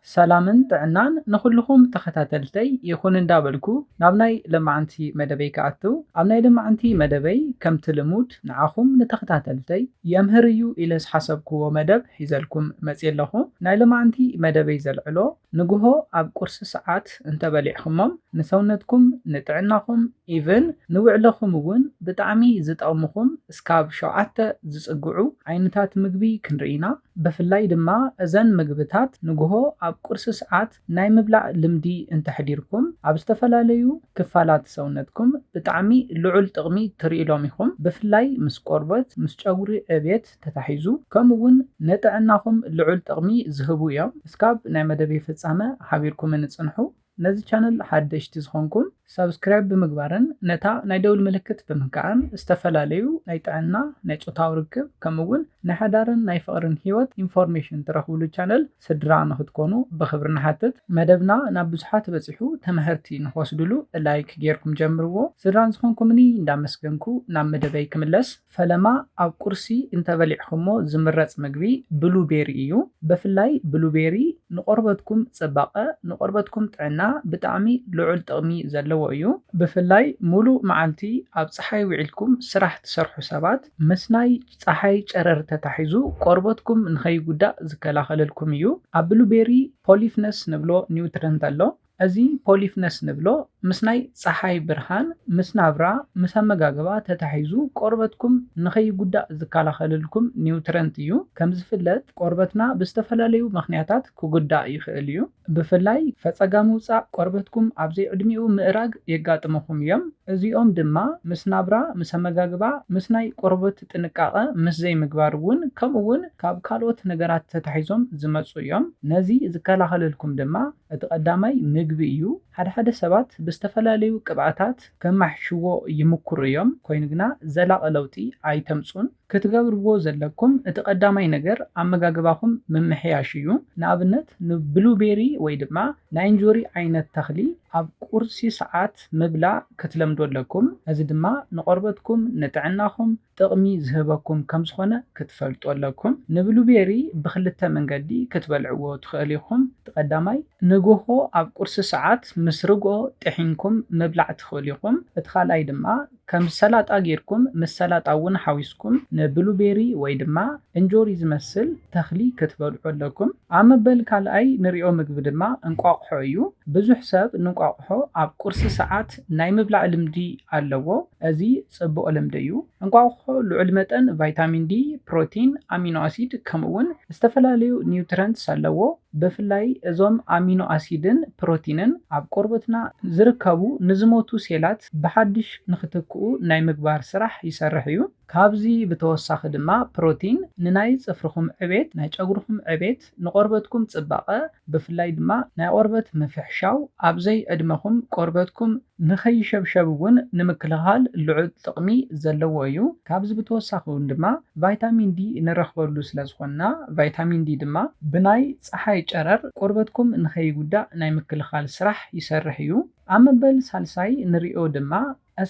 ሰላምን ጥዕናን ንኹልኹም ተኸታተልተይ ይኹን እንዳበልኩ ናብ ናይ ለማዓንቲ መደበይ ክኣትው። ኣብ ናይ ለማዓንቲ መደበይ ከምቲ ልሙድ ንዓኹም ንተኸታተልተይ የምህር እዩ ኢለ ዝሓሰብክዎ መደብ ሒዘልኩም መፅየ ኣለኹ። ናይ ለማዓንቲ መደበይ ዘልዕሎ ንግሆ ኣብ ቁርሲ ሰዓት እንተበሊዕኹሞም ንሰውነትኩም ንጥዕናኹም ኢቭን ንውዕለኹም እውን ብጣዕሚ ዝጠቕምኹም እስካብ ሸውዓተ ዝፅግዑ ዓይነታት ምግቢ ክንርኢ ኢና። ብፍላይ ድማ እዘን ምግብታት ንግሆ ኣብ ቁርሲ ሰዓት ናይ ምብላዕ ልምዲ እንተሕዲርኩም ኣብ ዝተፈላለዩ ክፋላት ሰውነትኩም ብጣዕሚ ልዑል ጥቕሚ ትርእሎም ኢኹም። ብፍላይ ምስ ቆርበት፣ ምስ ጨጉሪ ዕብየት ተታሒዙ ከምኡ እውን ንጥዕናኹም ልዑል ጥቕሚ ዝህቡ እዮም። እስካብ ናይ መደበይ ፍጻመ ሓቢርኩምኒ ጽንሑ። ነዚ ቻነል ሓደሽቲ ዝኾንኩም ሳብስክራይብ ብምግባርን ነታ ናይ ደውል ምልክት ብምንካዕን ዝተፈላለዩ ናይ ጥዕና፣ ናይ ጾታዊ ርክብ ከምኡ እውን ናይ ሓዳርን ናይ ፍቕርን ህይወት ኢንፎርሜሽን ትረኽብሉ ቻነል ስድራ ንኽትኮኑ ብኽብሪ ንሓትት። መደብና ናብ ብዙሓት በፂሑ ተመሃርቲ ንኽወስድሉ ላይክ ጌርኩም ጀምርዎ። ስድራን ዝኾንኩምኒ እንዳመስገንኩ ናብ መደበይ ክምለስ። ፈለማ ኣብ ቁርሲ እንተበሊዕኹሞ ዝምረፅ ምግቢ ብሉቤሪ እዩ። ብፍላይ ብሉቤሪ ንቆርበትኩም ፅባቐ፣ ንቆርበትኩም ጥዕና ብጣዕሚ ልዑል ጥቕሚ ዘለዎ እዩ። ብፍላይ ሙሉእ መዓልቲ ኣብ ፀሓይ ውዒልኩም ስራሕ ትሰርሑ ሰባት ምስ ናይ ፀሓይ ጨረር ተታሒዙ ቆርበትኩም ንኸይጉዳእ ዝከላኸለልኩም እዩ። ኣብ ብሉቤሪ ፖሊፍነስ ንብሎ ኒውትረንት ኣሎ። እዚ ፖሊፍነስ ንብሎ ምስ ናይ ፀሓይ ብርሃን፣ ምስ ናብራ፣ ምስ ኣመጋግባ ተታሒዙ ቆርበትኩም ንኸይጉዳእ ዝከላኸለልኩም ኒውትረንት እዩ። ከም ዝፍለጥ ቆርበትና ብዝተፈላለዩ ምኽንያታት ክጉዳእ ይኽእል እዩ። ብፍላይ ፈፀጋ ምውፃእ፣ ቆርበትኩም ኣብ ዘይዕድሚኡ ምእራግ የጋጥመኹም እዮም። እዚኦም ድማ ምስ ናብራ፣ ምስ ኣመጋግባ፣ ምስ ናይ ቆርበት ጥንቃቐ ምስ ዘይምግባር እውን ከምኡ እውን ካብ ካልኦት ነገራት ተታሒዞም ዝመፁ እዮም። ነዚ ዝከላኸለልኩም ድማ እቲ ቀዳማይ ምግቢ እዩ። ሓደ ሓደ ሰባት ብዝተፈላለዩ ቅብኣታት ከማሕሽዎ ይምኩሩ እዮም፣ ኮይኑ ግና ዘላቒ ለውጢ ኣይተምፁን። ክትገብርዎ ዘለኩም እቲ ቀዳማይ ነገር ኣመጋግባኹም ምምሕያሽ እዩ። ንኣብነት ንብሉቤሪ ወይ ድማ ናይ እንጆሪ ዓይነት ተኽሊ ኣብ ቁርሲ ሰዓት ምብላዕ ክትለምዱ ኣለኩም። እዚ ድማ ንቆርበትኩም ንጥዕናኹም ጥቕሚ ዝህበኩም ከም ዝኾነ ክትፈልጡ ኣለኩም። ንብሉቤሪ ብኽልተ መንገዲ ክትበልዕዎ ትኽእሉ ኢኹም። እቲ ቀዳማይ ንግሆ ኣብ ቁርሲ ሰዓት ምስ ርግኦ ጥሒንኩም ምብላዕ ትኽእሉ ኢኹም። እቲ ካልኣይ ድማ ከም ሰላጣ ጌርኩም ምስ ሰላጣ እውን ሓዊስኩም ንብሉቤሪ ወይ ድማ እንጆሪ ዝመስል ተኽሊ ክትበልዑ ኣለኩም። ኣብ መበል ካልኣይ ንሪኦ ምግቢ ድማ እንቋቑሖ እዩ። ብዙሕ ሰብ ንንቋቑሖ ኣብ ቁርሲ ሰዓት ናይ ምብላዕ ልምዲ ኣለዎ። እዚ ጽቡቕ ልምዲ እዩ። እንቋቑሖ ልዑል መጠን ቫይታሚን ዲ፣ ፕሮቲን፣ ኣሚኖ ኣሲድ ከምኡ እውን ዝተፈላለዩ ኒውትረንትስ ኣለዎ። ብፍላይ እዞም ኣሚኖ ኣሲድን ፕሮቲንን ኣብ ቆርበትና ዝርከቡ ንዝሞቱ ሴላት ብሓድሽ ንኽትክኡ ናይ ምግባር ስራሕ ይሰርሕ እዩ። ካብዚ ብተወሳኺ ድማ ፕሮቲን ንናይ ጽፍርኹም ዕቤት፣ ናይ ጨጉርኹም ዕቤት፣ ንቆርበትኩም ጽባቐ፣ ብፍላይ ድማ ናይ ቆርበት ምፍሕሻው፣ ኣብ ዘይዕድመኹም ቆርበትኩም ንኸይሸብሸብ እውን ንምክልኻል ልዑል ጥቕሚ ዘለዎ እዩ። ካብዚ ብተወሳኺ እውን ድማ ቫይታሚን ዲ ንረኽበሉ ስለ ዝኾንና፣ ቫይታሚን ዲ ድማ ብናይ ጸሓይ ጨረር ቆርበትኩም ንኸይጉዳእ ናይ ምክልኻል ስራሕ ይሰርሕ እዩ። ኣብ መበል ሳልሳይ ንሪኦ ድማ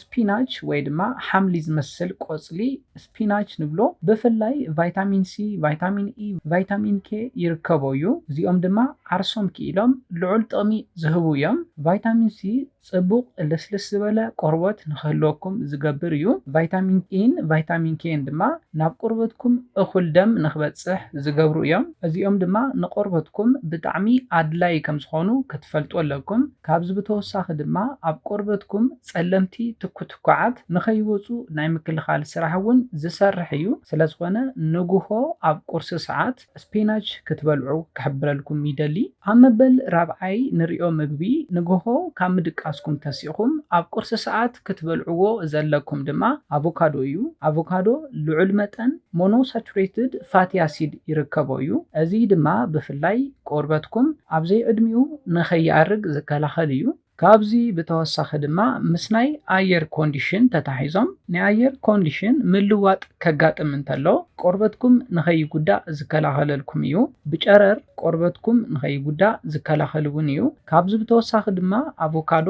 ስፒናች ወይ ድማ ሓምሊ ዝመስል ቆጽሊ ስፒናች ንብሎ። ብፍላይ ቫይታሚን ሲ፣ ቫይታሚን ኢ፣ ቫይታሚን ኬ ይርከቦ እዩ። እዚኦም ድማ ዓርሶም ክኢሎም ልዑል ጥቕሚ ዝህቡ እዮም። ቫይታሚን ሲ ጽቡቕ ልስልስ ዝበለ ቆርበት ንኽህልወኩም ዝገብር እዩ። ቫይታሚን ኢን ቫይታሚን ኬን ድማ ናብ ቆርበትኩም እኹል ደም ንኽበጽሕ ዝገብሩ እዮም። እዚኦም ድማ ንቆርበትኩም ብጣዕሚ ኣድላይ ከም ዝኾኑ ክትፈልጡ ኣለኩም። ካብዚ ብተወሳኺ ድማ ኣብ ቆርበትኩም ጸለምቲ ትኩትኳዓት ንኸይወጹ ናይ ምክልኻል ስራሕ እውን ዝሰርሕ እዩ። ስለ ዝኾነ ንግሆ ኣብ ቁርሲ ሰዓት ስፒናች ክትበልዑ ክሕብረልኩም ይደሊ። ኣብ መበል ራብዓይ ንሪኦ ምግቢ ንግሆ ካብ ምድቃስኩም ተሲእኹም ኣብ ቁርሲ ሰዓት ክትበልዕዎ ዘለኩም ድማ ኣቮካዶ እዩ። ኣቮካዶ ልዑል መጠን ሞኖሳቹሬትድ ፋቲ ኣሲድ ይርከቦ እዩ። እዚ ድማ ብፍላይ ቆርበትኩም ኣብ ዘይዕድሚኡ ንኸይኣርግ ዝከላኸል እዩ። ካብዚ ብተወሳኺ ድማ ምስ ናይ ኣየር ኮንዲሽን ተታሒዞም ናይ ኣየር ኮንዲሽን ምልዋጥ ከጋጥም እንተሎ ቆርበትኩም ንኸይጉዳእ ዝከላኸለልኩም እዩ። ብጨረር ቆርበትኩም ንኸይጉዳእ ዝከላኸል እውን እዩ። ካብዚ ብተወሳኺ ድማ ኣቮካዶ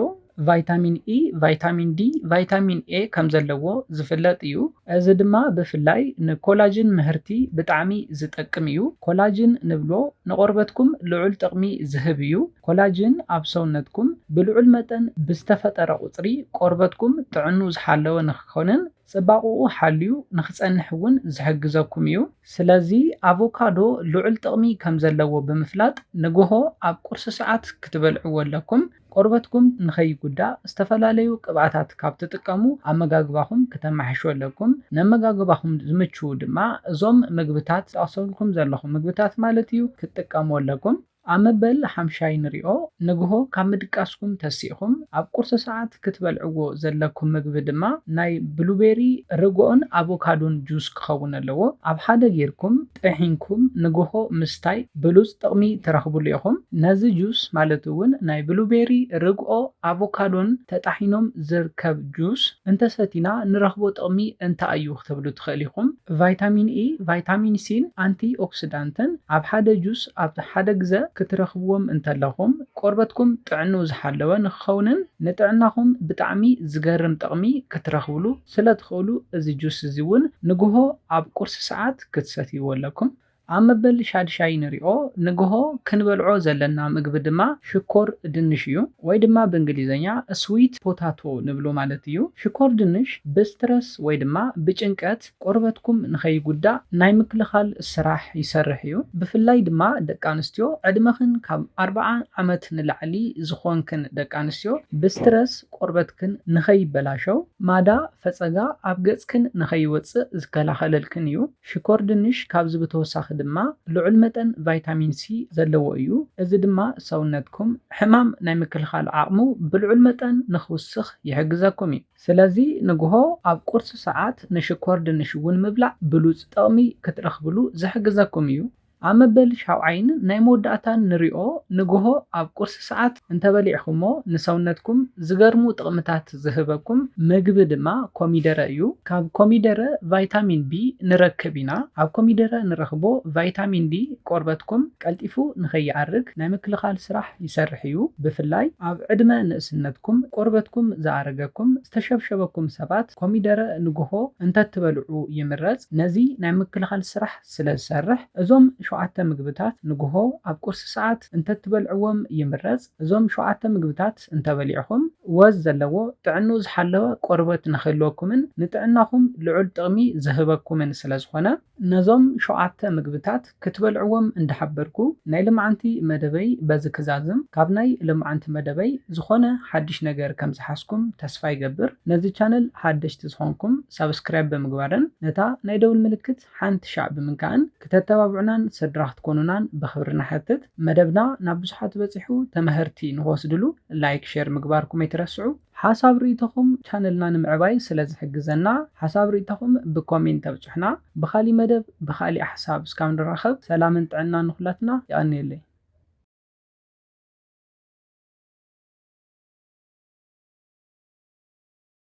ቫይታሚን ኢ፣ ቫይታሚን ዲ፣ ቫይታሚን ኤ ከም ዘለዎ ዝፍለጥ እዩ። እዚ ድማ ብፍላይ ንኮላጅን ምህርቲ ብጣዕሚ ዝጠቅም እዩ። ኮላጅን ንብሎ ንቆርበትኩም ልዑል ጥቕሚ ዝህብ እዩ። ኮላጅን ኣብ ሰውነትኩም ብልዑል መጠን ብዝተፈጠረ ቁፅሪ ቆርበትኩም ጥዕኑ ዝሓለወ ንክኾንን ፅባቕኡ ሓልዩ ንክፀንሕ እውን ዝሕግዘኩም እዩ። ስለዚ ኣቮካዶ ልዑል ጥቕሚ ከም ዘለዎ ብምፍላጥ ንግሆ ኣብ ቁርሲ ሰዓት ክትበልዕዎ ኣለኩም። ቆርበትኩም ንኸይጉዳእ ዝተፈላለዩ ቅብኣታት ካብ ትጥቀሙ ኣመጋግባኹም ክተማሕሹ ኣለኩም። ነመጋግባኹም ዝምችዉ ድማ እዞም ምግብታት ዝጠቕሰልኩም ዘለኹ ምግብታት ማለት እዩ ክትጥቀሙ ኣለኩም። ኣብ መበል ሓምሻይ ንሪኦ ንግሆ ካብ ምድቃስኩም ተሲእኹም ኣብ ቁርሲ ሰዓት ክትበልዕዎ ዘለኩም ምግቢ ድማ ናይ ብሉቤሪ ርግኦን ኣቮካዶን ጁስ ክኸውን ኣለዎ። ኣብ ሓደ ጌርኩም ጥሒንኩም ንግሆ ምስታይ ብሉፅ ጥቕሚ ትረኽብሉ ኢኹም። ነዚ ጁስ ማለት እውን ናይ ብሉቤሪ ርግኦ ኣቮካዶን ተጣሒኖም ዝርከብ ጁስ እንተሰቲና ንረኽቦ ጥቕሚ እንታይ እዩ ክትብሉ ትኽእል ኢኹም። ቫይታሚን ኢ፣ ቫይታሚን ሲን ኣንቲ ኦክሲዳንትን ኣብ ሓደ ጁስ ኣብ ሓደ ግዘ ክትረኽብዎም እንተለኹም ቆርበትኩም ጥዕኑ ዝሓለወ ንክኸውንን ንጥዕናኹም ብጣዕሚ ዝገርም ጥቕሚ ክትረኽብሉ ስለ ትኽእሉ እዚ ጁስ እዚ እውን ንግሆ ኣብ ቁርሲ ሰዓት ክትሰትይዎ ኣለኩም። ኣብ መበል ሻድሻይ ንሪኦ ንግሆ ክንበልዖ ዘለና ምግቢ ድማ ሽኮር ድንሽ እዩ፣ ወይ ድማ ብእንግሊዝኛ ስዊት ፖታቶ ንብሎ ማለት እዩ። ሽኮር ድንሽ ብስትረስ ወይ ድማ ብጭንቀት ቆርበትኩም ንኸይጉዳእ ናይ ምክልኻል ስራሕ ይሰርሕ እዩ። ብፍላይ ድማ ደቂ ኣንስትዮ ዕድመኽን ካብ ኣርብዓ ዓመት ንላዕሊ ዝኾንክን ደቂ ኣንስትዮ ብስትረስ ቆርበትክን ንኸይበላሸው ማዳ ፈፀጋ ኣብ ገፅክን ንኸይወፅእ ዝከላኸለልክን እዩ። ሽኮር ድንሽ ካብዚ ብተወሳኺ ድማ ልዑል መጠን ቫይታሚን ሲ ዘለዎ እዩ። እዚ ድማ ሰውነትኩም ሕማም ናይ ምክልኻል ዓቕሙ ብልዑል መጠን ንኽውስኽ ይሕግዘኩም እዩ። ስለዚ ንግሆ ኣብ ቁርሲ ሰዓት ንሽኮር ድንሽ እውን ምብላዕ ብሉፅ ጥቕሚ ክትረኽብሉ ዝሕግዘኩም እዩ። ኣብ መበል ሻውዓይን ናይ መወዳእታን ንሪኦ ንግሆ ኣብ ቁርሲ ሰዓት እንተበሊዕኹሞ ንሰውነትኩም ዝገርሙ ጥቕምታት ዝህበኩም ምግቢ ድማ ኮሚደረ እዩ። ካብ ኮሚደረ ቫይታሚን ቢ ንረክብ ኢና። ኣብ ኮሚደረ ንረኽቦ ቫይታሚን ዲ ቆርበትኩም ቀልጢፉ ንኸይኣርግ ናይ ምክልኻል ስራሕ ይሰርሕ እዩ። ብፍላይ ኣብ ዕድመ ንእስነትኩም ቆርበትኩም ዝኣረገኩም ዝተሸብሸበኩም ሰባት ኮሚደረ ንግሆ እንተትበልዑ ይምረፅ። ነዚ ናይ ምክልኻል ስራሕ ስለ ዝሰርሕ እዞም ሸውዓተ ምግብታት ንግሆ ኣብ ቁርሲ ሰዓት እንተትበልዕዎም ይምረፅ። እዞም ሸውዓተ ምግብታት እንተበሊዕኹም ወዝ ዘለዎ ጥዕኑ ዝሓለወ ቆርበት ንክህልወኩምን ንጥዕናኹም ልዑል ጥቕሚ ዝህበኩምን ስለ ዝኾነ ነዞም ሸውዓተ ምግብታት ክትበልዕዎም እንዳሓበርኩ ናይ ልምዓንቲ መደበይ በዚ ክዛዝም። ካብ ናይ ልምዓንቲ መደበይ ዝኾነ ሓድሽ ነገር ከም ዝሓዝኩም ተስፋ ይገብር። ነዚ ቻነል ሓደሽቲ ዝኾንኩም ሳብስክራይብ ብምግባርን ነታ ናይ ደውል ምልክት ሓንቲ ሻዕ ብምንካእን ክተተባብዑናን ስድራ ክትኮኑናን ብኽብሪ ንሓትት። መደብና ናብ ብዙሓት በፂሑ ተመህርቲ ንክወስድሉ ላይክ፣ ሼር ምግባርኩም ኣይትረስዑ። ሓሳብ ርእይቶኹም ቻነልና ንምዕባይ ስለ ዝሕግዘና ሓሳብ ርእይቶኹም ብኮሜንት ኣብፅሑና። ብኻሊእ መደብ ብኻሊእ ሓሳብ እስካብ ንራኸብ ሰላምን ጥዕናን ንኹላትና። የቐንየለይ።